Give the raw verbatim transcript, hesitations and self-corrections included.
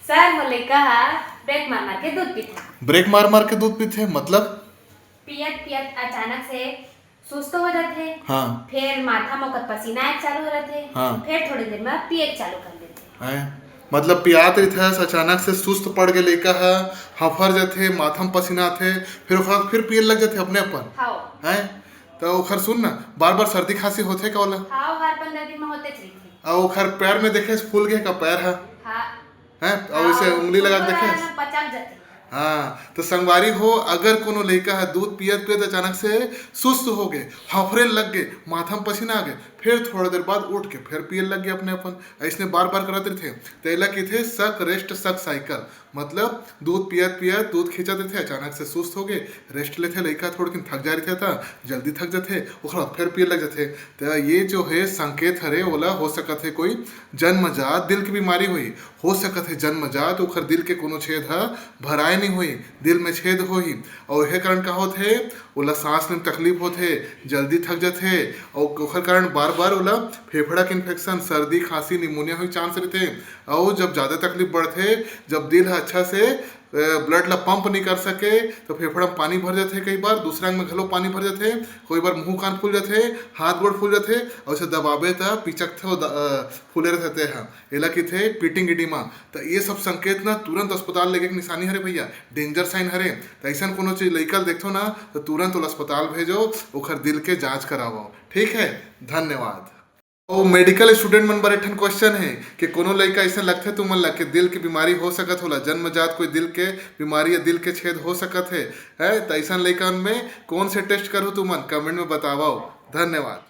Sir, मोर लइका ह break मार मार के दूध पीथे। ब्रेक मार मार के दूध पीथे मतलब? पियत पियत अचानक से सुस्त हो जाथे। हाँ। फिर माथा म ओकर पसीना आए चालू हो जाथे। हाँ। फिर थोड़ी देर में पिए चालू कर देथे। हैं? मतलब पियात रहिथे, अचानक से सुस्त पड़ के लइका ह हफर जाथे, माथा म पसीना आथे, फिर ओकरा बाद फिर पिए लग जाथे अपने अपन। हाँ। हैं? तो ओखर सुन ना, बार बार सर्दी खांसी होथे का ओला? हाँ, हर पंद्रह दिन में होते रहिथे। अउ ओखर पैर में देखे फूल गे का पैर ह? हाँ। हैं? अउ इसे हाँ, उंगली लगा के देखे? पचक जाथे। हाँ, तो संगवारी हो, अगर कोनो लइका ह दूध पियत पियत अचानक से सुस्त हो गे, हफरे लग गे, माथा म पसीना आ गे, फिर थोड़ा देर बाद उठ के फिर पिए लग गे अपने अपन, अइसने बार बार करत रहिथे, तेला कहिथे suck rest suck cycle। मतलब दूध पियत पियत दूध खींचत रहिथे, अचानक से सुस्त हो गे, रेस्ट लेथे लइका, थोड़किन थक जा रहिथे त जल्दी थक जाथे, ओखर बाद फिर पिए लग जाथे। त ये जो है संकेत हरे, ओला हो सकत है कोई जन्मजात दिल के बीमारी होही। हो सकत है जन्मजात ओखर दिल के कोनो छेद ह भराए नहीं होही, दिल में छेद होही, और यह कारण का होत है, ओला सांस लेने में तकलीफ होत है, जल्दी थक जाथे, और ओखर कारण बार बार ओला फेफड़ा के इन्फेक्शन, सर्दी, खांसी, निमोनिया होई चांस रहिथे। और जब ज़्यादा तकलीफ बढ़थे, जब दिल ह अच्छा से ब्लड ला पंप नहीं कर सके, तो फेफड़ा में पानी भर जाथे, कई बार दूसरा अंग में घलो पानी भर जाथे, कई बार मुंह कान फूल जाथे, हाथ गोड़ फूल जाथे, और उसे दबाबे त पिचकथे, फूले रहते हैं, एला कहिथे पिटिंग इडिमा। तो ये सब संकेत ना तुरंत अस्पताल लेके के निशानी हरे भैया, डेंजर साइन हरे। तो ऐसा कोनो चीज लइका देखथो ना, तो तुरंत ओला अस्पताल भेजो, ओखर दिल के जांच करावो। ठीक है, धन्यवाद। और मेडिकल स्टूडेंट मन बर एक ठन क्वेश्चन है कि कोनो लइका ऐसा लगथे तुमन ला कि दिल के बीमारी हो सकत होला, जन्मजात कोई दिल के बीमारी या दिल के छेद हो सकत है, है तो ऐसा लइका मन में कौन से टेस्ट करो तुमन, कमेंट में बतावो। धन्यवाद।